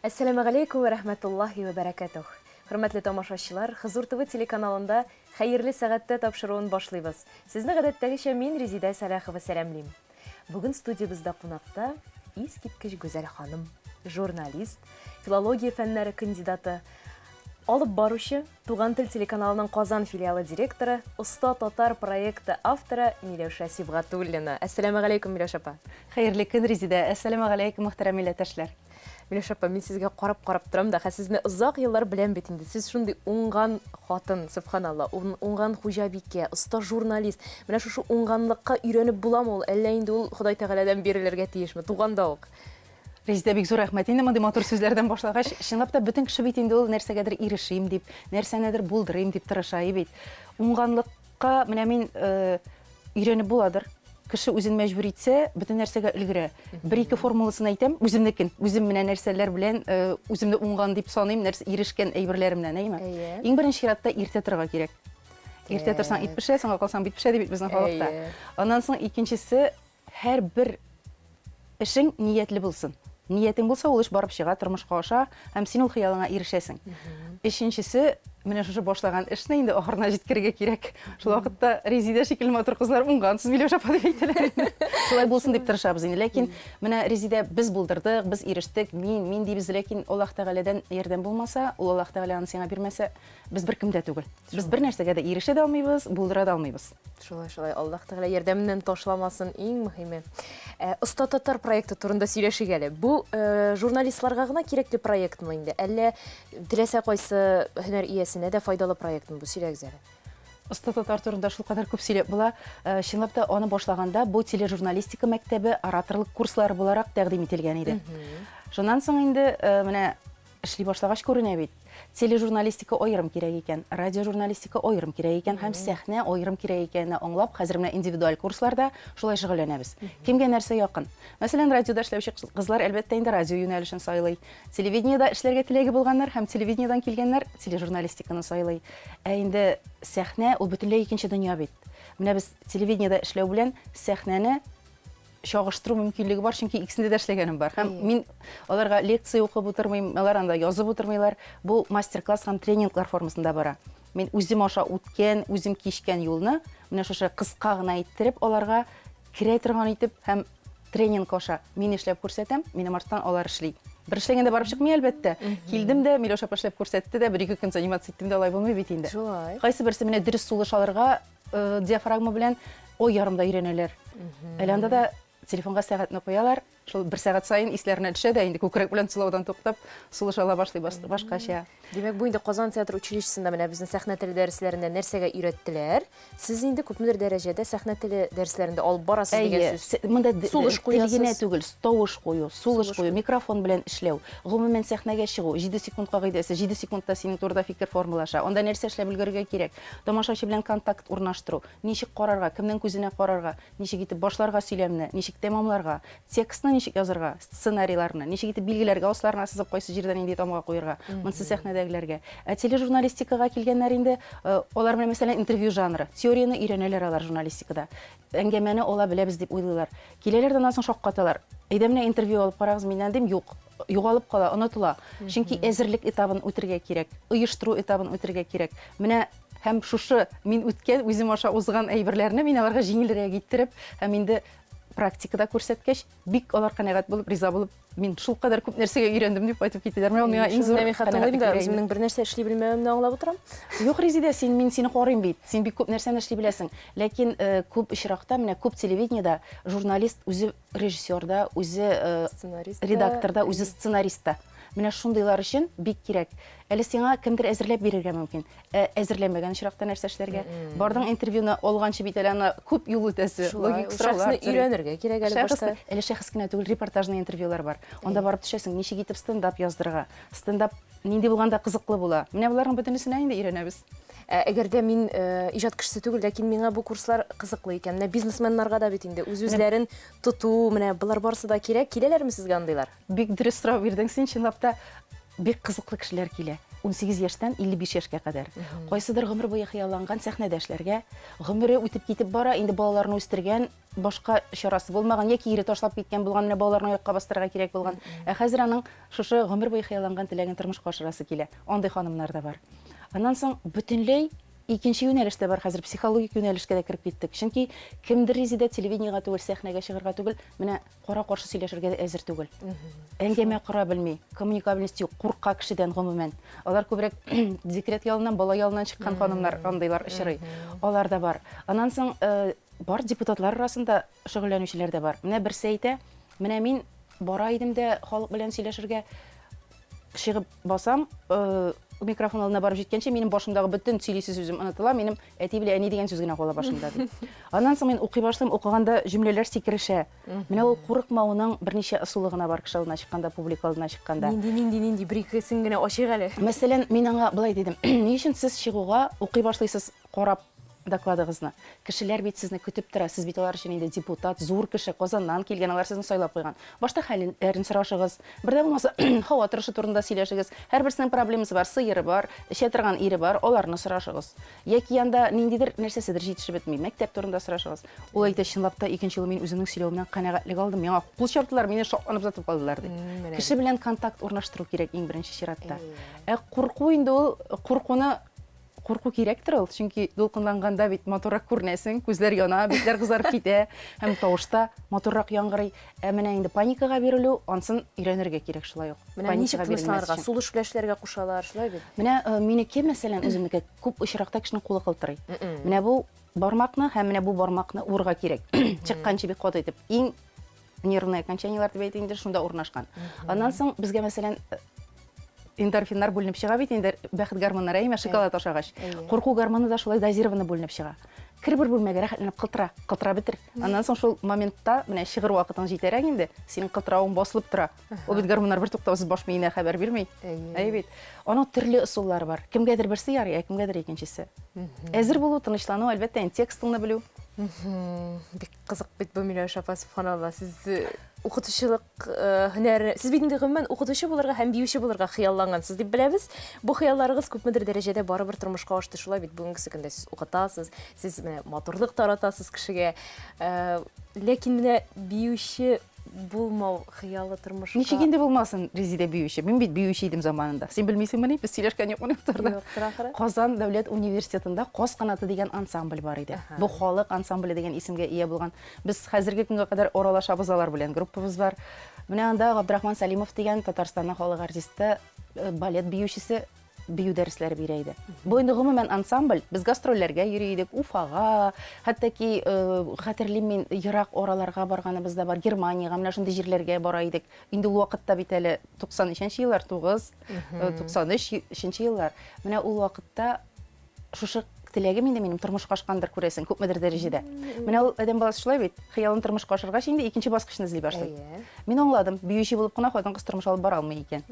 Әссәламегаләйкүм вә рәхмәтуллаһи вә бәрәкәтүһ. Хөрмәтле тамашачылар, Хозур ТВ телеканалында Хәерле сәгатьтә тапшыруын башлыйбыз. Сезне гадәттәгечә мин, Резидә Сәлахова сәламлим. Бүген студиябездә кунакта искиткеч гүзәл ханым, журналист, филология фәннәре кандидаты, алып баручы, Туган тел телеканалының Казан филиалы директоры, Оста татар проекты авторы Миләүшә Сибгатуллина. Әссәламегаләйкүм, Миләүшә апа. Хәерле көн, Резидә. Әссәламегаләйкүм, мөхтәрәм милләттәшләр. Миләүшә апа, мин сезгә карап-карап торам да, хәзер сезне озак еллар беләм бит инде. Сез шундый уңган хатын, сөбханалла, уңган хуҗабикә, оста журналист. Менә шушы уңганлыкка өйрәнеп буламы ул, әллә инде ул Ходай Тәгаләдән бирелергә тиешме, туганда ук? Резидә, бик зур рәхмәт инде мондый матур сүзләрдән башлагач. Чынлап та бөтен кеше бит инде ул нәрсәгәдер ирешим дип, нәрсәнедер булдырыйм дип тырыша бит. Уңганлыкка менә мин э, өйрәнеп буладыр. Кеше үзен мәҗбүр итсә, бөтен нәрсәгә өлгерә. Бер-ике формуласын әйтәм, үземнекен. Үзем менә нәрсәләр белән э, үземне уңган дип саныйм, нәрсә ирешкән әйберләремнән, әйеме? Иң беренче чиратта иртә торырга кирәк. Иртә торсаң ит пешә, соңга калсаң бит пешә ди бит безнең халыкта. Аннан соң икенчесе Һәрбер эшең ниятле булсын. Ниятең булса, ул эш барып чыга, тормышка аша һәм син ул хыялыңа ирешәсең. Өченчесе, менә шушы башлаган эшне инде ахырына җиткерергә кирәк. Шул вакытта Резидә шикелле матур кызлар уңгансыз, Миләүшә апа дип әйтәләр инде. Шулай булсын дип тырышабыз инде. Ләкин менә Резидә, без булдырдык, без ирештек, мин, мин дибез, ләкин Аллаһ Тәгаләдән ярдәм булмаса, ул Аллаһ Тәгалә аны сиңа бирмәсә, без беркем дә түгел. Без бер нәрсәгә дә ирешә дә алмыйбыз, булдыра да алмыйбыз. Шулай, шулай. Аллаһ Тәгалә ярдәменнән ташламасын, иң мөһиме. Ә, Оста татар проекты турында сөйләшик әле. Бу э, журналистларга гына кирәкле проектмы инде? Әллә теләсә кайсы һөнәр иясенә дә файдалы проектмы бу? Сөйләгез әле. Оста татар турында шулкадәр күп сөйләп була. Э, чынлап та аны башлаганда бу тележурналистика мәктәбе ораторлык курслары буларак тәкъдим ителгән иде. Шуннан соң инде э, менә Эшли башлагач күренә бит. Тележурналистика аерым кирәк икән, радиожурналистика аерым кирәк икән һәм сәхнә аерым кирәк икәнен аңлап, хәзер менә индивидуаль курсларда шулай шөгыльләнәбез. Кемгә нәрсә якын? Мәсәлән, радиода эшләүче кызлар, әлбәттә инде, радио юнәлешен сайлый. Телевидениедә эшләргә теләге булганнар һәм телевидениедән килгәннәр тележурналистиканы сайлый. Ә инде сәхнә ул бөтенләй икенче дөнья бит. Менә без телевидениедә эшләү белән сәхнәне чагыштыру мөмкинлеге бар, чөнки икесендә дә эшләгәнем бар. Һәм мин аларга лекция укып утырмыйм, алар анда язып утырмыйлар. Бу мастер-класс һәм тренинглар формасында бара. Мин үзем аша үткән, үзем кичкән юлны менә шушы кыска гына иттереп аларга керә торган итеп һәм тренинг аша мин эшләп күрсәтәм, минем арттан алар эшли. Бер эшләгәндә барып чыкмый, әлбәттә. Килдем дә, Миләүшә апа эшләп күрсәтте дә, бер-ике көн заниматься иттем дә, алай булмый бит инде. Шулай. Кайсы берсе менә дөрес сулыш алырга Э, диафрагма белән ай ярымда өйрәнәләр. Әле анда да телефонга сәгатьне куялар. Шул бер сәгать саен исләренә төшә дә инде күкрәк белән сулаудан туктап, сулыш ала башлый башкача. Димәк, бу инде Казан театр училищесында менә безнең сәхнә теле дәресләрендә нәрсәгә өйрәттеләр? Сез инде күпмедер дәрәҗәдә сәхнә теле дәресләрендә алып барасыз дигән сүз. Монда сулыш куясыз. Тел генә түгел, тавыш кую, сулыш кую, микрофон белән эшләү, гомумән сәхнәгә чыгу, 7 секунд кагыйдәсе, 7 секундта синең турыда фикер формалаша. Анда нәрсә эшләп өлгерергә кирәк? Тамашачы белән контакт урнаштыру, ничек карарга, кемнең күзенә карарга, ничек итеп башларга сөйләмне, ничек тәмамларга, текстны ничек язарга, сценарийларны, ничек итеп билгеләргә, асларына сызып кайсы җирдә нинди тамга куерга, монысы сәхнәдәгеләргә. Ә тележурналистикага килгәннәр инде, э, алар менә мәсәлән интервью жанры, теорияне өйрәнәләр алар журналистикада. Әңгәмәне ала беләбез дип уйлыйлар. Киләләр дә аннан соң шаккаталар. Әйдә менә интервью алып карагыз миннән дим, юк. Югалып кала, онытыла. Чөнки әзерлек этабын үтергә кирәк, оештыру этабын үтергә кирәк. Менә һәм шушы мин үткән, үзем аша узган әйберләрне мин аларга җиңелрәк иттереп һәм инде практикада күрсәткәч, бик алар канәгать булып, риза булып, мин шулкадәр күп нәрсәгә өйрәндем дип кайтып китәләр. Менә ул миңа иң зур Мин хәтта аңлыйм да, үземнең бер нәрсә эшли белмәвемне аңлап утырам. Юк, Резидә, син мин сине карыйм бит. Син бик күп нәрсәне эшли беләсең. Ләкин э, күп очракта менә күп телевидениедә журналист үзе режиссер да, үзе э, Сценарист та, редактор да, үзе сценарист та. Менә шундыйлар өчен бик кирәк. Әле сиңа кемдер әзерләп бирергә мөмкин. Ә әзерләмәгән очракта нәрсә эшләргә? Бардың интервьюны алганчы бит әле аны күп юл үтәсе, Шулай, логик ул сораулар. шәхесне өйрәнергә кирәк әле Шәхесне, башта. әле шәхес кенә түгел, репортажный интервьюлар бар. Анда барып төшәсең, ничек итеп стендап яздырырга, стендап нинди булганда кызыклы була. Менә боларның бөтенесенә инде өйрәнәбез. Ә әгәр дә мин э, иҗат кешесе түгел, ләкин миңа бу курслар кызыклы икән. Менә бизнесменнарга да бит инде үз-үзләрен тоту, менә болар барысы да кирәк. Киләләрме сезгә андыйлар? Бик дөрес сорау бирдең син, чынлап та бик кызыклы кешеләр килә. 18 яшьтән 55 яшькә кадәр. Кайсыдыр гомер буе хыялланган сәхнәдә эшләргә, гомере үтеп китеп бара, инде балаларны үстергән, башка чарасы булмаган яки ире ташлап киткән булган, менә балаларны аякка бастырырга кирәк булган. Ә хәзер аның шушы гомер буе хыялланган теләген тормышка ашырасы килә. Андый ханымнар да бар. Аннан соң бөтенләй икенче юнәлеш тә бар хәзер, психологик юнәлешкә дә кереп киттек. Чөнки кемдер Резидә телевидениегә түгел, сәхнәгә чыгарга түгел, менә кара-каршы сөйләшергә дә әзер түгел. Әңгәмә кора белми, коммуникабельность юк, курка кешедән гомумән. Алар күбрәк декрет ялыннан, бала ялыннан чыккан ханымнар, андыйлар очрый. Алар да бар. Аннан соң э, бар депутатлар арасында шөгыльләнүчеләр дә бар. Менә берсе әйтә, менә мин бара идем дә халык белән сөйләшергә чыгып басам, э, микрофон алдына барып җиткәнче минем башымдагы бөтен сөйлисе сүзем онытыла, минем әти белән әни дигән сүз генә кала башымда ди. Аннан соң мин укый башлыйм, укыганда җөмләләр сикерешә. Менә ул курыкмауның берничә ысулы гына бар кеше алдына чыкканда, публика алдына чыкканда. Нинди, нинди, нинди, бер-икесен генә ачыйк әле. Мәсәлән, мин аңа болай дидем, ни өчен сез чыгуга укый башлыйсыз карап докладыгызны. Кешеләр бит сезне көтеп тора, сез бит алар өчен инде депутат, зур кеше, Казаннан килгән, алар сезне сайлап куйган. Башта хәлләрен сорашыгыз, бер дә булмаса, һава торышы турында сөйләшегез. Һәрберсенең проблемасы бар, сыеры бар, эчә торган ире бар, аларны сорашыгыз. Яки анда ниндидер нәрсәседер җитешеп бетми, мәктәп турында сорашыгыз. Ул әйтә, чынлап та, икенче юлы мин үземнең сөйләвемнән канәгатьлек алдым, миңа кул чаптылар, мине шатланып озатып калдылар, ди. Кеше белән контакт урнаштыру кирәк иң беренче чиратта. Ә курку инде ул, куркуны Курку кирәктер ул, чөнки дулкынланганда бит матуррак күренәсең, күзләр яна, битләр кызарып китә һәм тавыш та матуррак яңгырый. Ә менә инде паникага бирелү, ансын өйрәнергә кирәк шулай ук. Менә ничек тынычланырга? Сулыш белән эшләргә кушалар, шулай бит? Менә э, минеке, мәсәлән, үземнеке күп очракта кешенең кулы калтырый. Менә бу бармакны һәм менә бу бармакны урырга кирәк. Чыкканчы бик каты итеп. Иң нервное окончаниеләр дип әйтик инде, шунда урнашкан. Аннан соң безгә, мәсәлән, эндорфиннар бүленеп чыга бит инде, бәхет гормоннары, әйме, шоколад ашагач. Курку гормоны да шулай дозированно бүленеп чыга. Кер бер бүлмәгә рәхәтләнеп кылтыра, кылтыра бетер. Аннан соң шул моментта менә чыгыр вакытың җитәрәк инде, синең кылтыравың басылып тора. Ул бит гормоннар бер туктаусыз баш миенә хәбәр бирми. Әйе бит. Аның төрле ысуллары бар. Кемгәдер берсе ярый, ә кемгәдер икенчесе. Әзер булу, тынычлану, әлбәттә, инде текстыңны белү. Бик Кызык бит бу, Миләүшә апа, субханалла. Сез э, укытучылык э, һөнәре, сез бит инде гомумән укытучы булырга һәм биюче булырга хыяллангансыз дип беләбез. Бу хыялларыгыз күпмедер дәрәҗәдә барыбер тормышка ашты, шулай бит бүгенгесе көндә сез укытасыз, сез менә матурлык таратасыз кешегә. Э, ләкин менә биюче булмау хыялы тормышка. Ничек инде булмасын, Резидә биюче? Мин бит биюче идем заманында. Син белмисеңмени? Без сөйләшкән юкмыни бу турыда? Юктыр ахры. Казан дәүләт университетында Каз канаты дигән ансамбль бар иде. Бу халык ансамбле дигән исемгә ия булган. Без хәзерге көнгә кадәр аралашабыз алар белән, группабыз бар. Менә анда Габдрахман Сәлимов дигән Татарстанның халык артисты, э, балет биючесе бию дәресләре бирә иде. Бу инде гомумән ансамбль, без гастрольләргә йөри идек, Уфага, хәтта ки, э, хәтерлим мин, ерак араларга барганыбыз да бар, Германиягә, менә шундый җирләргә бара идек. Инде ул вакытта бит әле 90 нчы еллар, 9, 93 нче еллар. Менә ул вакытта шушы теләгем инде минем тормышка ашкандыр, күрәсең, күпмедер дәрәҗәдә. Менә ул адәм баласы шулай бит, хыялын тормышка ашыргач инде икенче баскычны эзли башлый. Мин аңладым, биюче булып кына хатын-кыз тормыш алып бара алмый икән.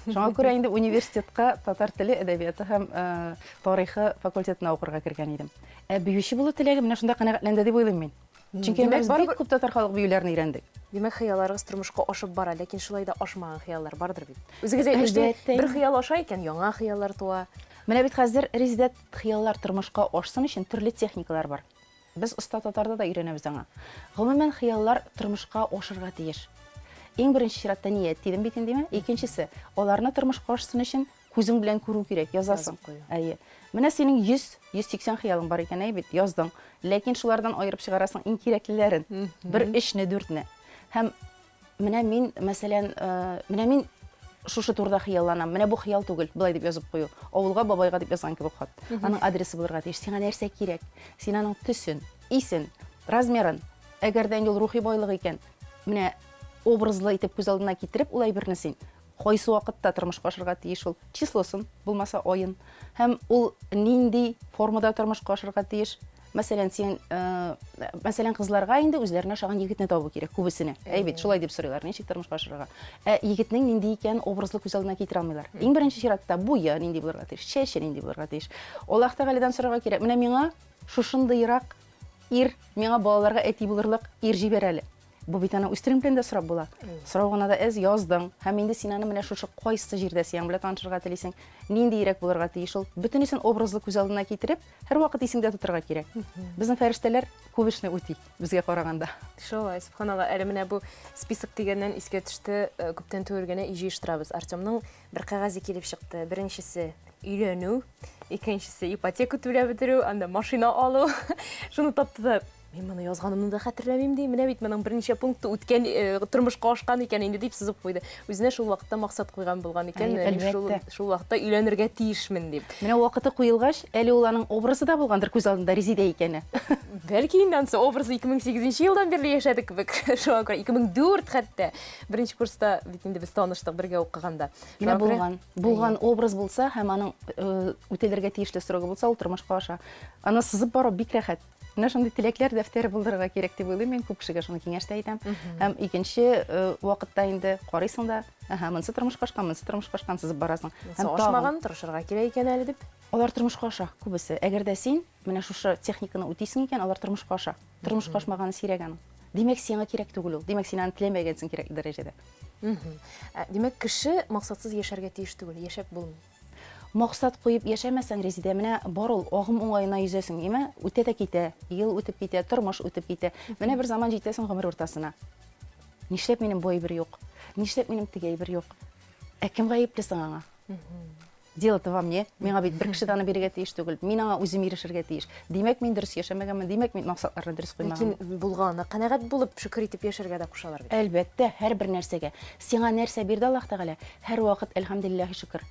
Шуңа күрә инде университетка татар теле, әдәбияты һәм э, тарихы факультетына укырга кергән идем. Ә биюче булу теләге менә шунда канәгатьләнде дип уйлыйм мин. Чөнки без бик күп татар халык биюләрен өйрәндек. Димәк, хыялларыгыз тормышка ашып бара, ләкин шулай да ашмаган хыяллар бардыр бит. Үзегез әйтмешли, бер хыял аша икән, яңа хыяллар туа. Менә бит хәзер Резидә хыяллар тормышка ашсын өчен төрле техникалар бар. Без оста татарда да өйрәнәбез аңа. Гомумән, хыяллар тормышка ашырга тиеш. Иң беренче чиратта ният дидем бит инде, Икенчесе, аларны тормышка ашсын өчен Күзең белән күрү кирәк, язасың. Язып кую. Әйе. Менә синең 100, 180 хыялың бар икән, әйе бит, яздың. Ләкин шулардан аерып чыгарасың иң кирәклеләрен. Бер өчне, дүртне. Һәм менә мин, мәсәлән, э, менә мин шушы турыда хыялланам. Менә бу хыял түгел, болай дип язып кую. Авылга, бабайга дип язган кебек хат. Аның адресы булырга тиеш. Сиңа нәрсә кирәк? Син аның төсен, исен, размерын, әгәр дә инде ул рухи байлык икән, менә образлы итеп күз алдына китереп, ул әйберне син Кайсы вакытта тормышка ашырга тиеш ул? Числосын, булмаса аен. Һәм ул нинди формада тормышка ашырга тиеш? Мәсәлән, син, э, мәсәлән, кызларга инде үзләренә ошаган егетне табу кирәк, күбесенә. Әй бит, шулай дип сорыйлар, ничек тормышка ашырырга? Ә егетнең нинди икәнен образлы күз алдына китерә алмыйлар. Иң беренче чиратта буе нинди булырга тиеш, чәче нинди булырга тиеш. Аллаһ Тәгаләдән сорарга кирәк. Менә миңа шушындыйрак ир, миңа балаларга әти булырлык ир җибәр әле. Бу бит аны үз телең белән дә сорап була. Сорау гына да әз, яздың. Һәм инде син аны менә шушы кайсы җирдә сиңа белән танышырга телисең, ниндиерәк булырга тиеш ул. Бөтенесен образлы күз алдына китереп, һәрвакыт исеңдә тотырга кирәк. Безнең фәрештәләр күп эшне үти, безгә караганда. Шулай, субханалла. Әле менә бу список дигәннән искә төште, э, күптән түгел генә өй җыештырабыз. Артемның бер кәгазе килеп чыкты. Беренчесе өйләнү, икенчесе ипотека түләп бетерү, анда машина алу. Шуны тапты да Мин моны язганымны да хәтерләмим ди. Менә бит моның берничә пункты үткән, э, тормышка ашкан икән инде дип сызып куйды. Үзенә шул вакытта максат куйган булган икән. Менә мин шул, шул вакытта өйләнергә тиешмен дип. Менә вакыты куелгач, әле ул аның образы да булгандыр күз алдында Резидә икәне. Бәлки инде анысы образы 2008 елдан бирле яшәде кебек. Шуңа күрә 2004 хәтта. Беренче курста бит инде без таныштык бергә укыганда. Менә булган. Булган образ булса һәм аның э, үтәлергә тиешле срогы булса, ул тормышка аша. Аны сызып бару бик рәхәт. Менә шундый теләкләр дәфтәре булдырырга кирәк дип уйлыйм мин, күп кешегә шуны киңәш тә итәм. Һәм икенче э, вакытта инде карыйсың да, әһә, монысы тормышка ашкан, монысы тормышка ашкан, сызып барасың. Һәм ашмаган, тырышырга кирәк икән әле дип. Алар тормышка аша, күбесе. Әгәр дә син менә шушы техниканы үтисең икән, алар тормышка аша. Тормышка ашмаганы сирәк аның. Димәк, сиңа кирәк түгел ул. Димәк, син аны теләмәгәнсең кирәкле дәрәҗәдә. Ә, димәк, кеше максатсыз яшәргә тиеш түгел, яшәп булмый. Максат куеп яшәмәсәң, Резидә, менә бар ул, агым уңаена йөзәсең, име? Үтә дә китә, ел үтеп китә, тормыш үтеп китә. Менә бер заман җитәсең гомер уртасына. Нишләп минем бу әйбер юк? Нишләп минем теге әйбер юк? Ә кем гаепле соң аңа? Дело-то во мне. Миңа бит бер кеше дә аны бирергә тиеш түгел. Мин аңа үзем ирешергә тиеш. Димәк, мин дөрес яшәмәгәнмен, димәк, мин максатларны дөрес куймаганмын. Ләкин булганына канәгать булып, шөкер итеп яшәргә дә кушалар бит. Әлбәттә, һәрбер нәрсәгә. Сиңа нәрсә бирде Аллаһ Тәгалә, һәрвакыт әлхәмдүлилләһи шөкер.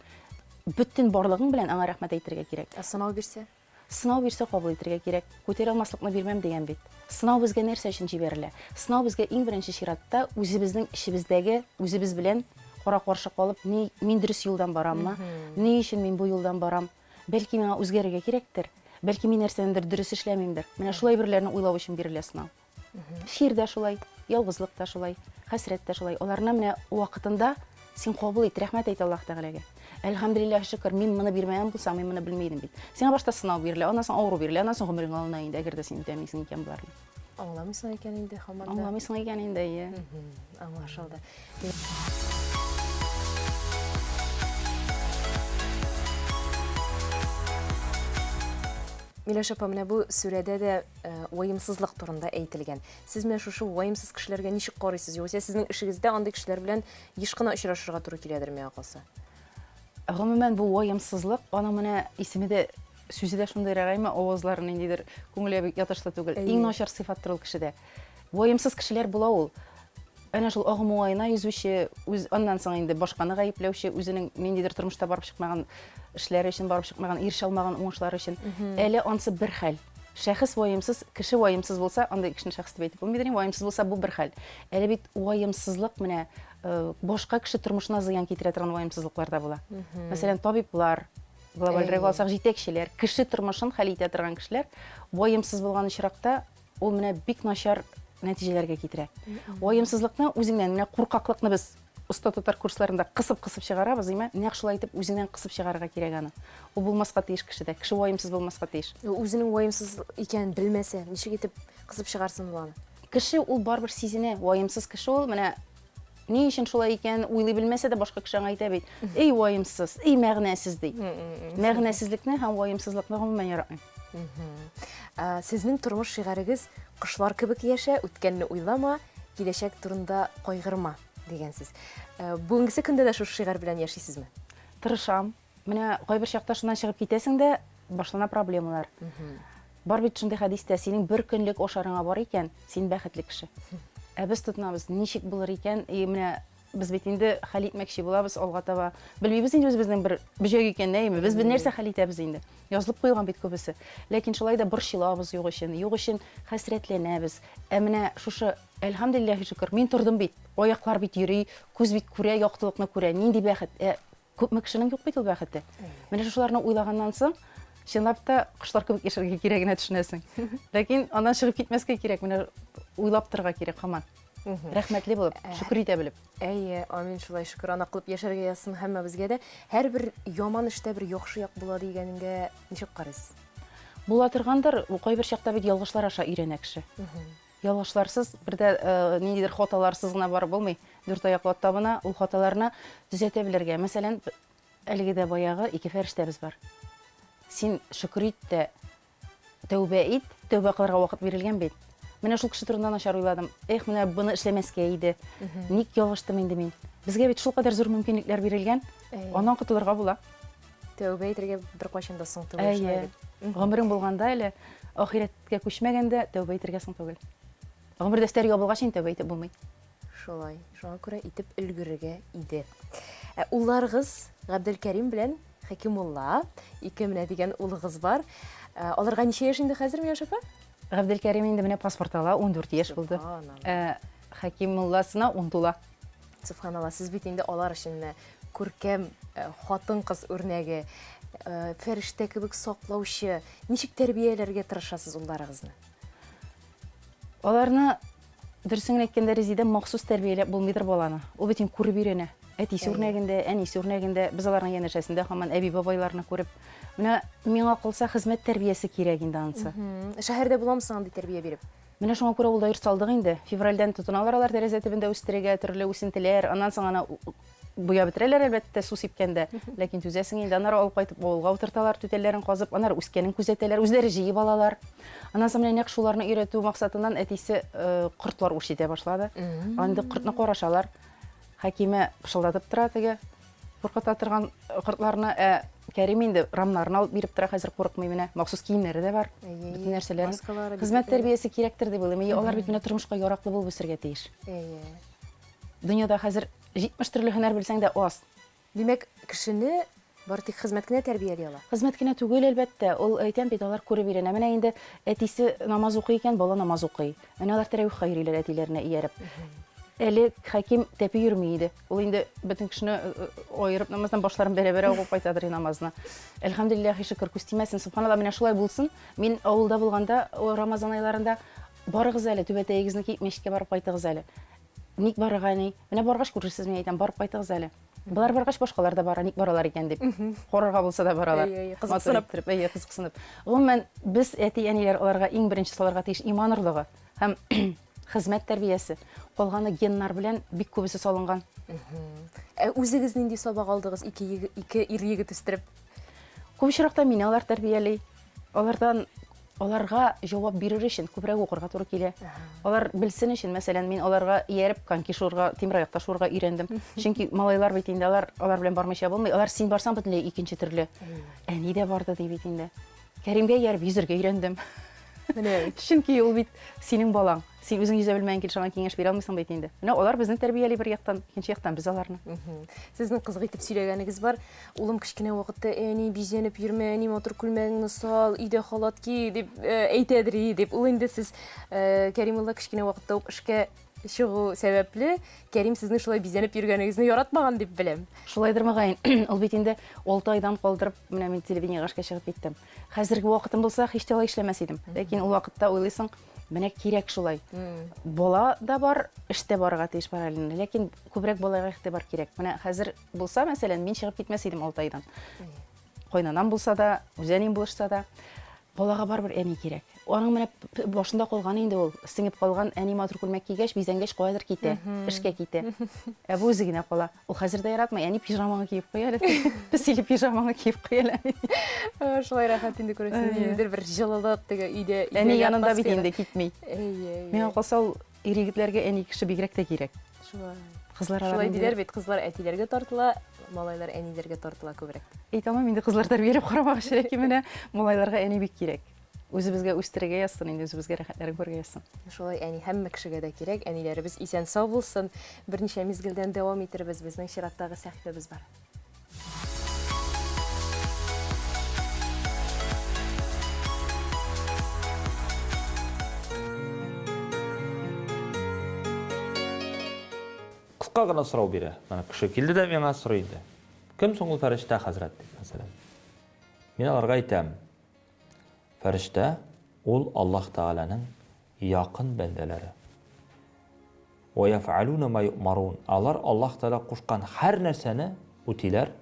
Бөтен барлыгың белән аңа рәхмәт әйтергә кирәк. Ә сынау бирсә? Сынау бирсә, кабул итергә кирәк. Күтәрә алмаслыкны бирмәм дигән бит. Сынау безгә нәрсә өчен җибәрелә? Сынау безгә иң беренче чиратта үзебезнең эчебездәге, үзебез белән кара-каршы калып, ни, мин дөрес юлдан бараммы? Ни өчен мин бу юлдан барам? Бәлки миңа үзгәрергә кирәктер? Бәлки мин нәрсәнедер дөрес эшләмимдер? Менә шул әйберләрне уйлау өчен бирелә сынау. Чир дә шулай, ялгызлык та шулай, хәсрәт тә шулай. Аларны менә вакытында син кабул ит, рәхмәт әйт Аллаһ Тәгаләгә. Әлхәмдүлилләһ шөкер, мин моны бирмәгән булсам, мин моны белми идем бит. Сиңа башта сынау бирелә, аннан соң авыру бирелә, аннан соң гомерең алына инде, әгәр дә син үтәмисең икән боларны. Аңламыйсың икән инде һаман да. Аңламыйсың икән инде, әйе. Аңлашылды. Миләүшә апа, менә бу сүрәдә дә ваемсызлык турында әйтелгән. Сез менә шушы ваемсыз кешеләргә ничек карыйсыз? Югыйсә сезнең эшегездә андый кешеләр белән еш кына очрашырга туры киләдер, миңа калса. Гомумән, бу ваемсызлык, аның менә исеме дә, сүзе дә шундыйрак, әйме, авазлары ниндидер күңелгә бик ятышлы түгел. Иң начар сыйфаттыр ул кешедә. Ваемсыз кешеләр була ул. Әнә шул агым уңаена йөзүче, үз аннан соң инде башканы гаепләүче, үзенең ниндидер тормышта барып чыкмаган эшләре өчен, барып чыкмаган, ирешә алмаган уңышлары өчен. Әле ансы бер хәл. Шәхес ваемсыз, кеше ваемсыз булса, андый кешене шәхес дип әйтеп булмыйдыр инде, ваемсыз булса, бу бер хәл. Әле бит ваемсызлык менә э, башка кеше тормышына зыян китерә торган ваемсызлыклар да була. Мәсәлән, табиблар, глобальрәк алсак, җитәкчеләр, кеше тормышын хәл итә торган кешеләр ваемсыз булган очракта ул менә бик начар нәтиҗәләргә китерә. Ваемсызлыкны үзеңнән, менә куркаклыкны без оста татар курсларында кысып-кысып чыгарабыз, име? Нәкъ шулай итеп үзеңнән кысып чыгарырга кирәк аны. Ул булмаска тиеш кешедә. Кеше ваемсыз булмаска тиеш. Ул үзенең ваемсыз икәнен белмәсә, ничек итеп кысып чыгарсын ул аны? Кеше ул барыбер сизенә, ваемсыз кеше ул менә ни өчен шулай икәнен уйлый белмәсә дә башка кеше аңа әйтә бит. Эй ваемсыз, эй мәгънәсез ди. Мәгънәсезлекне һәм ваемсызлыкны гомумән яратмыйм. Сезнең тормыш шигарегез кошлар кебек яшә, үткәнне уйлама, киләчәк турында кайгырма дигәнсез. Бүгенгесе көндә дә шушы шигарь белән яшисезме? Тырышам. Менә кайбер чакта шуннан чыгып китәсең дә, башлана проблемалар. Бар бит шундый хәдистә, синең бер көнлек ашарыңа бар икән, син бәхетле кеше. Ә без тотынабыз, ничек булыр икән, и менә Без бит инде хәл итмәкче булабыз алга таба. Белмибез инде үзебезнең бер бөҗәк икәнне, әйеме? Без бит нәрсә хәл итәбез инде? Язылып куелган бит күбесе. Ләкин шулай да борчылабыз юк өчен, юк өчен хәсрәтләнәбез. Ә менә шушы әлхәмдүлилләһи шөкер, мин тордым бит, аяклар бит йөри, күз бит күрә, яктылыкны күрә. Нинди бәхет? Ә күпме кешенең юк бит ул бәхете. Менә шушыларны уйлаганнан соң, чынлап та кошлар кебек яшәргә кирәгенә төшенәсең. Ләкин аннан чыгып китмәскә кирәк, менә уйлап торырга кирәк һаман. Рәхмәтле булып, э, шөкер итә белеп. Әйе, амин шулай шөкерана кылып яшәргә язсын һәммәбезгә дә. Һәрбер яман эштә бер яхшы як була дигәнгә ничек карыйсыз? Була торгандыр, кайбер чакта бит ялгышлар аша өйрәнә кеше. Ялгышларсыз, бер дә ниндидер хаталарсыз гына барып булмый. Дүрт аяклы ат табына, ул хаталарны төзәтә белергә. Мәсәлән, әлеге дә баягы ике фәрештәбез бар. Син шөкер ит тә, тәүбә ит, тәүбә кылырга вакыт бирелгән бит. Менә шул кеше турында начар уйладым. Эх, менә моны эшләмәскә иде. Ник ялгыштым инде мин? Безгә бит шулкадәр зур мөмкинлекләр бирелгән. Аннан котылырга була. Тәүбә итәргә беркайчан да соң түгел, шулай бит. Гомерең булганда әле, ахирәткә күчмәгәндә тәүбә итәргә соң түгел. Гомер дәфтәре ябылгач инде тәүбә итеп булмый. Шулай. Шуңа күрә итеп өлгерергә иде. Ә улларыгыз Габделкәрим белән Хәкимулла, ике менә дигән улыгыз бар. Ә, аларга ничә яшь инде хәзер, Миләүшә апа? Габделкәрим инде менә паспорт ала, 14 яшь булды. Ә Хәкимулласына 10 тула. Субханалла, сез бит инде алар өчен менә күркәм э, хатын-кыз үрнәге, э, фәрештә кебек саклаучы. Ничек тәрбияләргә тырышасыз улларыгызны? Аларны дөресен генә әйткәндә, Резидә махсус тәрбияләп булмыйдыр баланы. Ул бит инде күреп өйрәнә. Әтисе үрнәгендә, әнисе үрнәгендә, без аларның янәшәсендә һаман әби-бабайларны күреп. Менә миңа калса, хезмәт тәрбиясе кирәк инде анысы. Шәһәрдә буламы соң андый тәрбия биреп? Менә шуңа күрә ул да йорт салдык инде. Февральдән тотыналар алар тәрәзә төбендә үстерергә төрле үсентеләр. Аннан соң аны буяп бетерәләр, әлбәттә, су сипкәндә. Ләкин түзәсең инде. Аннары алып кайтып авылга утырталар, түтәлләрен казып, аннары үскәнен күзәтәләр, үзләре җыеп алалар. Аннан соң менә нәкъ шуларны өйрәтү максатыннан әтисе э, кортлар үрчетә башлады. Инде кортны карашалар. Хәкимә пышылдатып тора теге куркыта торган кортларны, ә Кәрим инде рамнарын алып биреп тора, хәзер курыкмый менә. Махсус киемнәре дә бар. Бөтен нәрсәләре. Хезмәт тәрбиясе кирәктер дип уйлыйм. Әйе, алар бит менә тормышка яраклы булып үсергә тиеш. Әйе. Дөньяда хәзер 70 төрле һөнәр белсәң дә аз. Димәк, кешене бары тик хезмәт кенә тәрбияли ала. Хезмәт кенә түгел, әлбәттә. Ул, әйтәм бит, алар күреп өйрәнә. Менә инде әтисе намаз укый икән, бала намаз укый. Менә алар тәрәвихка йөриләр әтиләренә ияреп. Әле Хәким тәпи йөрми иде. Ул инде бөтен кешене аерып намаздан башларын бәрә-бәрә укып кайтадыр намазны. Әлхәмдүлилләһи шөкер, күз тимәсен. Субханалла, менә шулай булсын. Мин авылда булганда, Рамазан айларында барыгыз әле, түбәтәегезне киеп мәчеткә барып кайтыгыз әле. Ник барырга ни? Менә баргач күрерсез, мин әйтәм, барып кайтыгыз әле. Болар баргач башкалар да бара, ник баралар икән дип. Карарга булса да баралар. Әйе, кызыксынып. Әйе, кызыксынып. Гомумән, без әти-әниләр аларга иң беренче салырга тиеш иман орлыгы һәм хезмәт тәрбиясе. Калганы геннар белән бик күбесе салынган. Ә үзегез нинди сабак алдыгыз ике, ике ир егет үстереп? Күп очракта мине алар тәрбияли. Алардан аларга җавап бирер өчен күбрәк укырга туры килә. Алар белсен өчен, мәсәлән, мин аларга ияреп коньки шуырга, тимераякта шуырга өйрәндем. Чөнки малайлар бит инде алар алар белән бармыйча булмый. Алар син барсаң бөтенләй икенче төрле. Әни дә барды ди бит инде. Кәримгә ияреп йөзергә өйрәндем. Менә чөнки ул бит синең балаң. Син үзең йөзә белмәгән килеш аңа киңәш бирә алмыйсың бит инде. Менә алар безне тәрбияли бер яктан, икенче яктан без аларны. Сезнең кызык итеп сөйләгәнегез бар. Улым кечкенә вакытта әни бизәнеп йөрмә, әни матур күлмәгеңне сал, өйдә халат ки дип э, әйтәдер и дип. Ул инде сез э, Кәримулла кечкенә вакытта ук эшкә чыгу сәбәпле, Кәрим сезнең шулай бизәнеп йөргәнегезне яратмаган дип беләм. Шулайдыр мөгаен. Ул бит инде 6 айдан калдырып, менә мин телевидениегә эшкә чыгып киттем. Хәзерге вакытым булса, һич тә алай эшләмәс идем. Ләкин ул вакытта уйлыйсың, менә кирәк шулай. Бала да бар, эш тә барырга тиеш параллельно. Ләкин күбрәк балага игътибар кирәк. Менә хәзер булса, мәсәлән, мин чыгып китмәс идем 6 айдан. Кайнанам булса да, үз әнием булышса да, балага барыбер әни кирәк. Аның менә башында калган инде ул, сеңеп калган әни матур күлмәк кигәч, бизәнгәч каядыр китә, эшкә китә. Ә бу үзе генә кала. Ул хәзер дә яратмый. Әни пижамаңы киеп куй әле. Песиле пижамаңы киеп куй әле. Шулай рәхәт инде күрәсең, ниндидер бер җылылык теге өйдә. Әни янында бит инде китми. Әйе. Миңа калса ул ир-егетләргә әни кеше бигрәк тә кирәк. Шулай. Кызлар алар Шулай диләр бит, кызлар әтиләргә тартыла, малайлар әниләргә тартыла күбрәк. Әйтә алмыйм инде кызлар тәрбияләп карамагач, ләкин менә малайларга әни бик кирәк. Үзебезгә үстерергә язсын инде, үзебезгә рәхәтләрен күрергә язсын. Шулай әни һәммә кешегә дә кирәк. Әниләребез исән-сау булсын. Берничә мизгелдән дәвам итербез. Безнең чираттагы сәхифәбез бар. Кыска гына сорау бирә. Менә кеше килде дә миңа сорый инде. Кем соң ул фәрештә, хәзрәт, дип, мәсәлән. Мин аларга әйтәм, фәрештә ул Аллаһ Тәгаләнең якын бәндәләре. Вә яф'алуна ма ю'марун. Алар Аллаһ Тәгалә кушкан һәр нәрсәне үтиләр,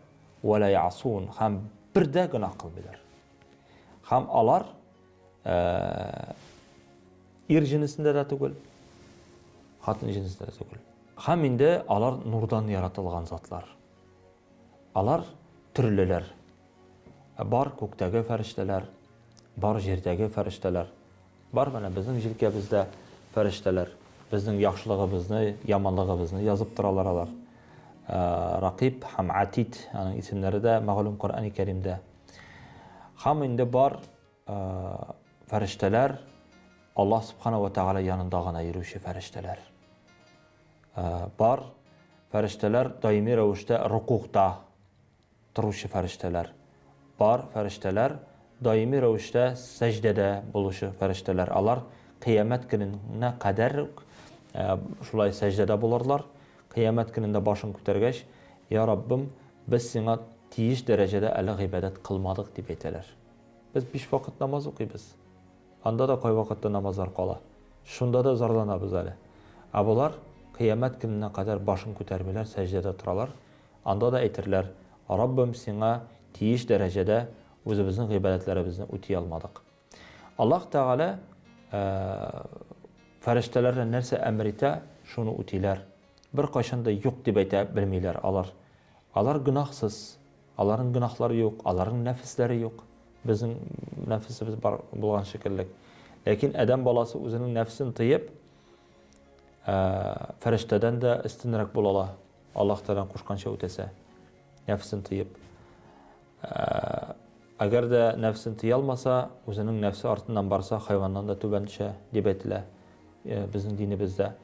вә ла я'сун, һәм бер дә гөнаһ кылмыйлар. Һәм алар Ир җенесендә дә түгел, хатын җенесендә дә түгел. Һәм инде алар нурдан яратылган затлар. Алар төрлеләр. Бар күктәге фәрештәләр, бар җирдәге фәрештәләр. Бар менә безнең җилкәбездә фәрештәләр. Безнең яхшылыгыбызны, яманлыгыбызны язып торалар алар. Ракиб һәм Атид, аның исемнәре дә мәгълүм Коръәни Кәримдә. Һәм инде бар фәрештәләр, Аллаһ Субхана ва Тәгалә янында гына йөрүче фәрештәләр. Бар фәрештәләр даими рәвештә рукугта торучы фәрештәләр. Бар фәрештәләр даими рәвештә сәҗдәдә булучы фәрештәләр. Алар кыямәт көненә кадәр үк шулай сәҗдәдә булырлар. Кыямәт көнендә башын күтәргәч, Я Раббым, без сиңа тиеш дәрәҗәдә әле гыйбадәт кылмадык, дип әйтәләр. Без биш вакыт намаз укыйбыз. Анда да кайвакытта намазлар кала. Шунда да зарланабыз әле. Ә болар кыямәт көненә кадәр башын күтәрмиләр, сәҗдәдә торалар. Анда да әйтерләр, Раббым, сиңа тиеш дәрәҗәдә үзебезнең гыйбадәтләребезне үти алмадык. Аллаһ Тәгалә фәрештәләрне нәрсә әмер итә, шуны үтиләр. Беркайчан да юк дип әйтә белмиләр алар. Алар гөнаһсыз. Аларның гөнаһлары юк, аларның нәфесләре юк. Безнең нәфесебез бар булган шикелле. Ләкин адәм баласы үзенең нәфесен тыеп, фәрештәдән дә өстенрәк була ала. Аллаһ Тәгалә кушканча үтәсә, нәфесен тыеп. Әгәр дә нәфесен тыя алмаса, үзенең нәфсе артыннан барса, хайваннан да түбән төшә, дип әйтелә безнең динебездә.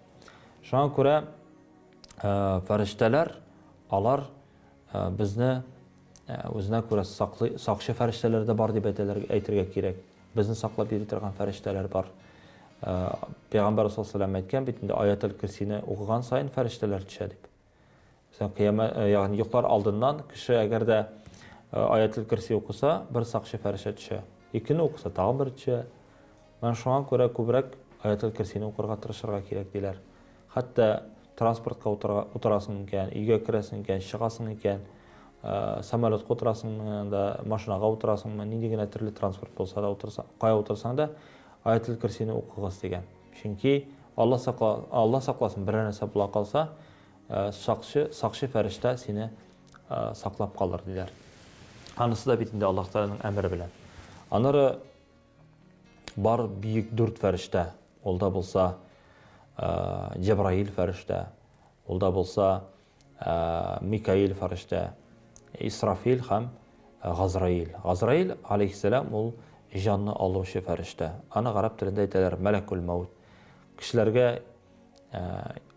Шуңа күрә фәрештәләр, алар Безне үзенә күрә саклый, сакчы фәрештәләр дә бар дип әйтәләр, әйтергә кирәк. Безне саклап йөри торган фәрештәләр бар. Пәйгамбәр саллаллаһу алейһи әйткән бит инде аятел Курсины укыган саен фәрештәләр төшә дип. Мәсәлән, кыямәт, ягъни йоклар алдыннан кеше әгәр дә аятел Курси укыса, бер сакчы фәрештә төшә. Икене укыса, тагын бер төшә. Менә шуңа күрә күбрәк аятел Курсины укырга тырышырга кирәк диләр. Хәтта транспортка утырасың икән, өйгә керәсең икән, чыгасың икән, самолетка утырасыңмы, анда машинага утырасыңмы, нинди генә төрле транспорт булса да утырса, кая утырсаң да, Аятел Курсины укыгыз дигән. Чөнки Алла сакла, Алла сакласын, берәр нәрсә була калса, сакчы, сакчы фәрештә сине саклап калыр диләр. Анысы да бит инде Аллаһ Тәгаләнең әмере белән. Аннары Бар бөек дүрт фәрештә, ул да булса Җәбраил фәрештә, ул да булса Микаил фәрештә, Исрафил һәм Газраил. Газраил алейхиссәлам ул җанны алучы фәрештә. Аны гарәп телендә әйтәләр мәләкүл мәүт. Кешеләргә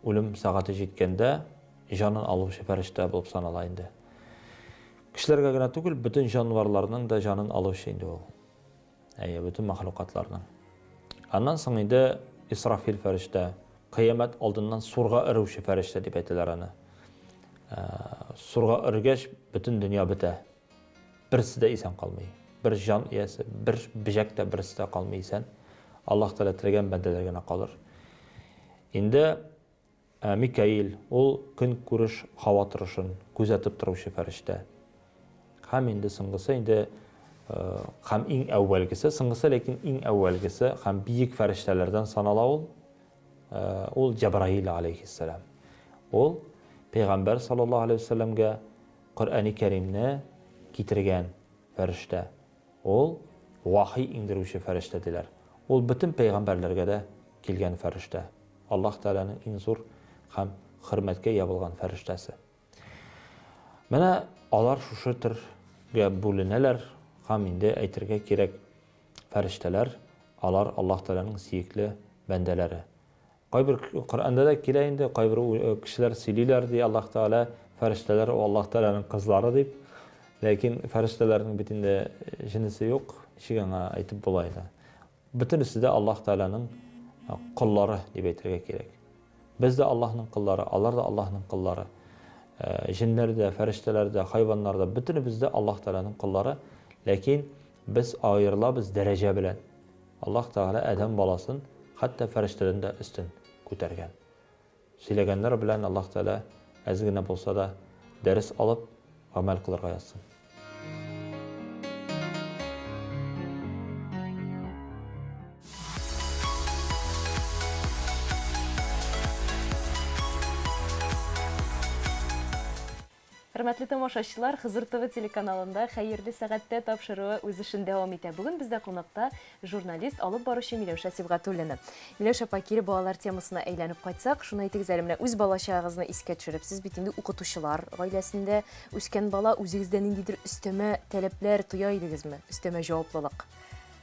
үлем сәгате җиткәндә җанын алучы фәрештә булып санала инде. Кешеләргә генә түгел, бөтен җанварларның да җанын алучы инде ул. Әйе, бөтен мәхлукатларның. Аннан соң инде Исрафил фәрештә, кыямәт алдыннан сурга өрүче фәрештә дип әйтәләр аны. Ә, сурга өргәч, бөтен дөнья бетә. Берсе дә исән калмый. Бер җан иясе, бер бөҗәк тә берсе дә калмый исән. Аллаһ Тәгалә теләгән бәндәләр генә калыр. Инде Ә Микаил, ул көнкүреш һава торышын күзәтеп торучы фәрештә. Һәм инде соңгысы инде һәм иң әүвәлгесе, соңгысы ләкин иң әүвәлгесе һәм биек фәрештәләрдән санала ул, ул Җәбраил алейхиссәлам. Ул пәйгамбәр саллаллаһу алейһи вәсәлләмгә Коръәни Кәримне китергән фәрештә. Ул вахи иңдерүче фәрештә диләр. Ул бөтен пәйгамбәрләргә дә килгән фәрештә. Аллаһ Тәгаләнең иң зур һәм хөрмәткә ия булган фәрештәсе. Менә алар шушы төргә бүленәләр һәм инде әйтергә кирәк, фәрештәләр, алар Аллаһ Тәгаләнең сөекле бәндәләре. Кайбер Коръәндә дә килә инде, кайбер э, кешеләр сөйлиләр ди, Аллаһ Тәгалә фәрештәләр ул Аллаһ Тәгаләнең кызлары дип. Ләкин фәрештәләрнең бит инде җенесе юк, ничек аңа әйтеп була инде. Бөтенесе дә Аллаһ Тәгаләнең коллары дип әйтергә кирәк. Без дә Аллаһның коллары, алар да Аллаһның коллары. Җеннәр дә, фәрештәләр дә, хайваннар да, бөтенебез дә Аллаһ Тәгаләнең коллары. Ләкин без аерылабыз дәрәҗә белән. Аллаһ Тәгалә адәм баласын хәтта фәрештәдән дә өстен күтәргән. Сөйләгәннәр белән Аллаһ Тәгалә әз генә булса да дәрес алып, гамәл кылырга язсын. Хөрмәтле тамашачылар, Хозур ТВ телеканалында Хәерле сәгатьтә тапшыруы үз эшен дәвам итә. Бүген бездә кунакта журналист, алып баручы Миләүшә Сибгатуллина. Миләүшә апа, кире балалар темасына әйләнеп кайтсак, шуны әйтегез әле, менә үз балачагыгызны искә төшереп, сез бит инде укытучылар гаиләсендә үскән бала, үзегездә ниндидер өстәмә таләпләр тоя идегезме? Өстәмә җаваплылык?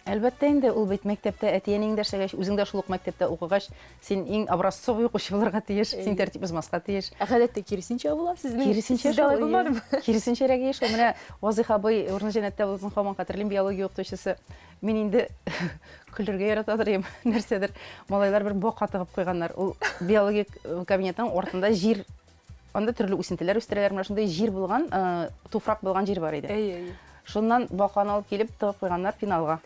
Әлбәттә инде, ул бит мәктәптә әти-әниең дә эшләгәч, үзең дә шул ук мәктәптә укыгач, син иң образцовый укучы булырга тиеш, син тәртип бозмаска тиеш. Ә гадәттә киресенчә була сезнең? Киресенчә Сездә алай булмадымы? Киресенчәрәк еш ул. Менә Вазыйх абый, урыны җәннәттә булсын, һаман хәтерлим, биология укытучысы. Мин инде көлергә яратадыр идем, нәрсәдер. Малайлар бер бака тыгып куйганнар. Ул биология кабинетының артында җир Анда төрле үсентеләр үстерәләр. Менә шундый җир булган, э, туфрак булган җир бар иде. Әйе, әйе. Шуннан баканы алып килеп тыгып куйганнар пеналга.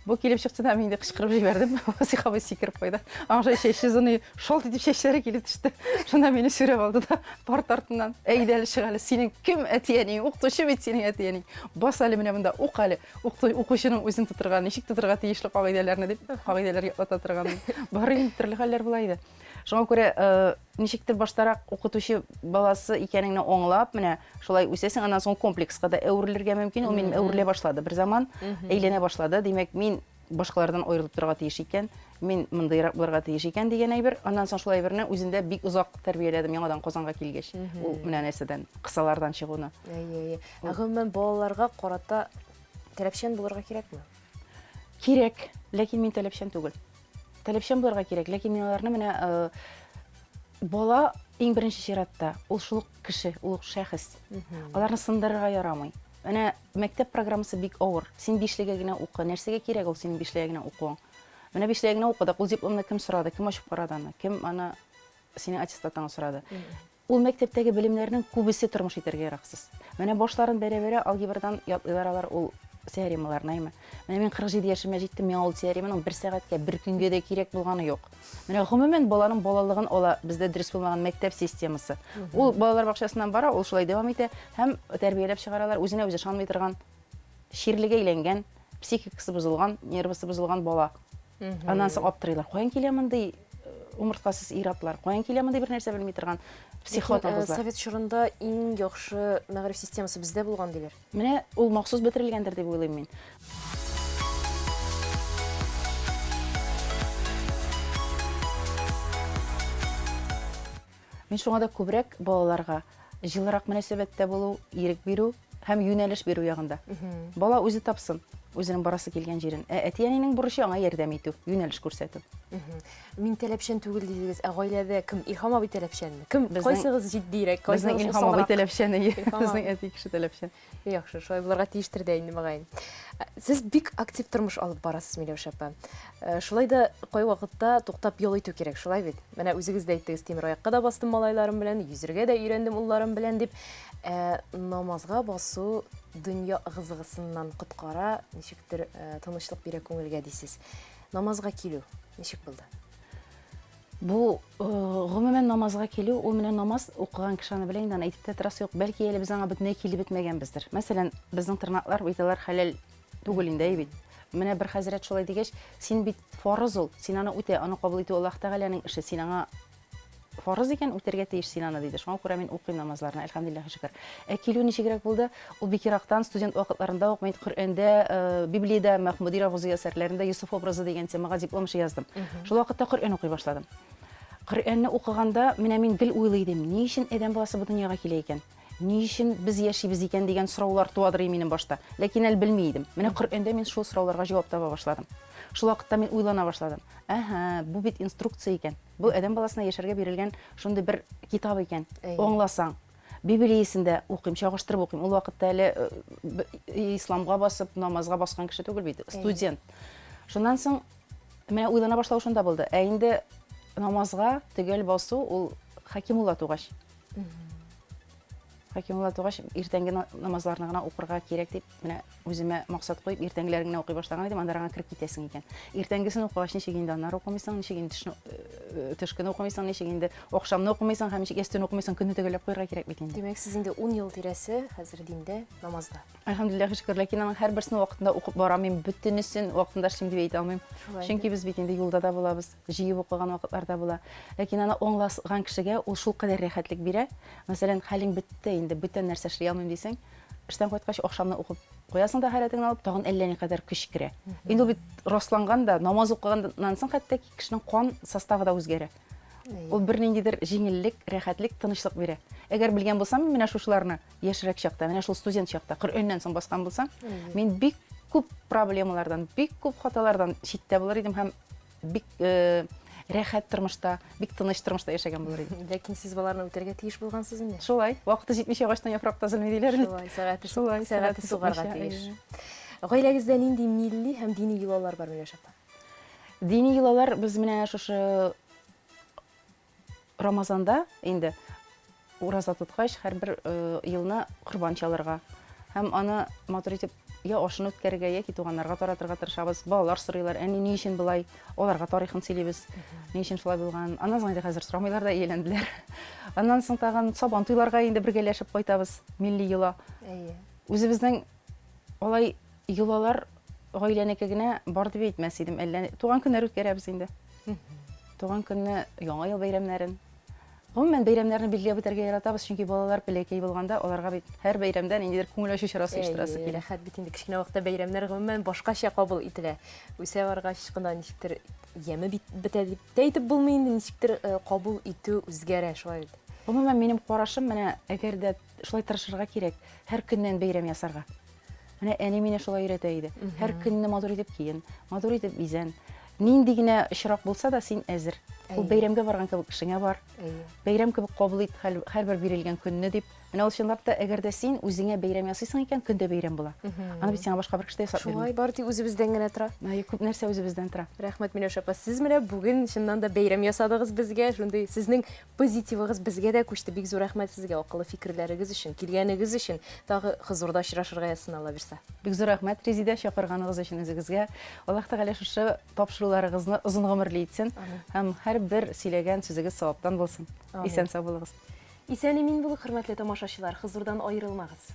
Бу килеп чыкты да, мин инде кычкырып җибәрдем. Васих абый сикереп куйды. Аңа шулай чәче зуны шалт итеп чәчләре килеп төште. Шунда мине сөреп алды да парта артыннан. Әйдә әле чык әле, синең кем әти-әниең? Укытучы бит синең әти-әниең. Бас әле менә монда, ук әле. Укучының үзен тотырга, ничек тотырга тиешле кагыйдәләрне дип, кагыйдәләр ятлата торган. Бар инде төрле хәлләр була иде. Шуңа күрә э, ничектер баштарак укытучы баласы икәнеңне аңлап, менә шулай үсәсең, аннан соң комплекска да әверелергә мөмкин. Ул минем әверелә башлады бер заман, әйләнә башлады. Димәк, мин башкалардан аерылып торырга тиеш икән, мин мондыйрак булырга тиеш икән дигән әйбер. Аннан соң шул әйберне үземдә бик озак тәрбияләдем яңадан Казанга килгәч. Ул менә нәрсәдән, кысалардан чыгуны. Әйе, әйе. Ә гомумән балаларга карата таләпчән булырга кирәкме? Кирәк, ләкин мин таләпчән түгел. Таләпчән булырга кирәк, ләкин мин аларны менә э, бала иң беренче чиратта ул шул ук кеше, ул ук шәхес. Аларны сындырырга ярамый. Менә мәктәп программасы бик авыр. Син бишлегә генә укы. Нәрсәгә кирәк ул синең бишлегә генә укуың? Менә бишлегә генә укыдык. Ул дипломны кем сорады? Кем ачып карады аны? Кем аны синең аттестатыңа сорады? Ул мәктәптәге белемнәрнең күбесе тормыш итәргә яраксыз. Менә башларын бәрә-бәрә алгебрадан ятлыйлар алар ул теоремаларны, әйме. Менә мин 47 яшемә җиттем, миңа ул теореманың бер сәгатькә, бер көнгә дә кирәк булганы юк. Менә гомумән баланың балалыгын ала бездә дөрес булмаган мәктәп системасы. Ул балалар бакчасыннан бара, ул шулай дәвам итә һәм тәрбияләп чыгаралар, үзенә үзе ышанмый торган, чирлегә әйләнгән, психикасы бозылган, нервысы бозылган бала. Аннан соң аптырыйлар. Каян килә мондый э, умырткасыз ир-атлар? Каян килә мондый бер нәрсә белми торган псих Ләкин, э, хатын-кызлар? Совет чорында иң яхшы мәгариф системасы бездә булган диләр. Менә ул махсус бетерелгәндер дип уйлыйм мин. Мин шуңа да күбрәк балаларга җылырак мөнәсәбәттә булу, ирек бирү һәм юнәлеш бирү ягында. Бала үзе тапсын үзенең барасы килгән җирен. Ә әти-әнинең бурычы аңа ярдәм итү, юнәлеш күрсәтү. Мин таләпчән түгел дидегез, ә гаиләдә кем? Илһам абый таләпчәнме? Кем? Безнең- Кайсыгыз җитдирәк, Безнең кайсыгыз Илһам абый усалрак? таләпчән, әйе. Илһам Безнең абый. әти кеше таләпчән. Яхшы, шулай булырга тиештер дә инде, мөгаен. Сез бик актив тормыш алып барасыз, Миләүшә апа. Э, шулай да кайвакытта туктап ял итү кирәк, шулай бит? Менә үзегез дә әйттегез, тимер аякка да бастым малайларым белән, йөзергә дә өйрәндем улларым белән дип. Ә намазга басу дөнья ыгы-зыгысыннан коткара, ничектер э, тынычлык бирә күңелгә дисез. Намазга килү ничек булды? Бу э, гомумән намазга килү, ул менә намаз укыган кеше аны белә инде, аны әйтеп тә торасы юк. Бәлки әле без аңа бөтенләй килеп бетмәгәнбездер. Мәсәлән, безнең тырнаклар бит алар хәләл Түгел инде, әй бит. Менә бер хәзрәт шулай дигәч, син бит фарыз ул, син аны үтә, аны кабул итү Аллаһ Тәгаләнең эше, син аңа фарыз икән, үтәргә тиеш син аны, диде. Шуңа күрә мин укыйм намазларны, әлхәмдүлилләһи шөкер. Ә килү ничегрәк булды? Ул бик ерактан, студент вакытларында ук мин Коръәндә, э, Библиядә, Мәхмүди Равузый әсәрләрендә Йосыф образы дигән темага диплом эше яздым. Шул вакытта Коръән укый башладым. Коръәнне укыганда менә мин гел уйлый идем, ни өчен адәм баласы бу дөньяга килә икән? Ни өчен без яшибез икән дигән сораулар туадыр и минем башта. Ләкин әле белми идем. Менә Коръәндә мин шул сорауларга җавап таба башладым. Шул вакытта мин уйлана башладым. Әһә, бу бит инструкция икән. Бу адәм баласына яшәргә бирелгән шундый бер китап икән. Аңласаң. Библиясен дә укыйм, чагыштырып укыйм. Ул вакытта әле э, исламга басып, намазга баскан кеше түгел бит, студент. Шуннан соң менә уйлана башлау шунда булды. Ә инде намазга төгәл басу ул Хәкимулла тугач. Хакимулла тугач, иртәнге намазларны гына укырга кирәк дип, менә үземә максат куеп, иртәнгеләрен генә укый башлаган идем, аннары аңа кереп китәсең икән. Иртәнгесен укыгач, ничек инде аннары укымыйсың, ничек инде төшне, э, төшкене укымыйсың, ничек инде ахшамны укымыйсың һәм ничек ястүне укымыйсың, көнне төгәлләп куярга кирәк бит инде. Димәк, сез инде 10 ел тирәсе хәзер диндә, намазда. Әлхәмдүлилләһ, шөкер, ләкин аның һәрберсен вакытында укып барам мин, бөтенесен вакытында эшлим дип әйтә алмыйм. Чөнки без бит инде юлда да булабыз, җыеп укыган вакытлар да була. Ләкин аны аңласган кешегә ул шулкадәр рәхәтлек бирә. Мәсәлән, хәлең бетте, инде бүтән нәрсә эшли алмыйм дисең, эштән кайткач ахшамны укып куясың да хәрәтеңне алып, тагын әллә никадәр көч керә. Инде ул бит расланган да, намаз укыганнан соң хәтта кешенең кан составы да үзгәрә. Ул бер ниндидер җиңеллек, рәхәтлек, тынычлык бирә. Әгәр белгән булсам, мин менә шушыларны яшьрәк чакта, менә шул студент чакта, Коръәннән соң баскан булсам, мин бик күп проблемалардан, бик күп хаталардан читтә булыр идем һәм бик э, рәхәт тормышта, бик тыныч тормышта яшәгән булыр идем. Ләкин сез боларны үтәргә тиеш булгансыз инде. Шулай, вакыты җитмичә агачтан яфрак та өзелми диләр. Шулай, сәгате, Шулай, сәгате сугарга тиеш. Гаиләгездә нинди милли һәм дини йолалар бар, Миләүшә апа? Дини йолалар без менә шушы Рамазанда инде ураза тоткач, һәрбер э, елны корбан чалырга һәм аны матур итеп я ашын үткәрергә, яки туганнарга таратырга тырышабыз. Балалар сорыйлар, әни, ни өчен болай? Аларга тарихын сөйлибез. Ни өчен шулай булган? Аннан соң инде хәзер сорамыйлар да, ияләнделәр. Аннан соң тагын сабан туйларга инде бергәләшеп кайтабыз. Милли йола. Әйе. Үзебезнең алай йолалар гаиләнеке генә бар дип әйтмәс идем. Әллә туган көннәр үткәрәбез инде. Туган көнне, Яңа ел бәйрәмнәрен. Гомумән, бәйрәмнәрне билгеләп үтәргә яратабыз, чөнки балалар бәләкәй булганда, аларга бит һәр бәйрәмдә ниндидер күңел ачу чарасы оештырасы килә. Рәхәт бит инде, кечкенә вакытта бәйрәмнәр гомумән башкача кабул ителә. Үсә баргач кына ничектер яме бит бетә дип тә әйтеп булмый инде, ничектер э, кабул итү үзгәрә, шулай бит. Гомумән, минем карашым менә, әгәр дә шулай тырышырга кирәк, һәр көннән бәйрәм ясарга. Менә әни мине шулай өйрәтә иде. Һәр көнне матур итеп киен, матур итеп бизән. Нинди генә очрак булса да, син әзер. Ул бәйрәмгә барган кебек эшеңә бар. Бәйрәм кебек кабул ит һәрбер бирелгән көнне дип. Менә ул чынлап та, әгәр дә син үзеңә бәйрәм ясыйсың икән, көн дә бәйрәм була. Аны бит сиңа башка бер кеше дә ясап бирми. Шулай, бары тик үзебездән генә тора. Әйе, күп нәрсә үзебездән тора. Рәхмәт, Миләүшә апа. Сез менә бүген чыннан да бәйрәм ясадыгыз безгә. Шундый сезнең Позитивыгыз безгә дә күчте. Бик зур рәхмәт сезгә акыллы фикерләрегез өчен, килгәнегез өчен. Тагы хозурда очрашырга язсын, Алла бирса. Бик зур рәхмәт, Резидә, чакырганыгыз өчен үзегезгә. Аллаһ Тәгалә шушы тапшыруларыгызны озын гомерле итсен һәм һәрбер сөйләгән сүзегез саваптан булсын. Исән-сау булыгыз. Исән-имин булыйк, хөрмәтле тамашачылар, хозурдан аерылмагыз.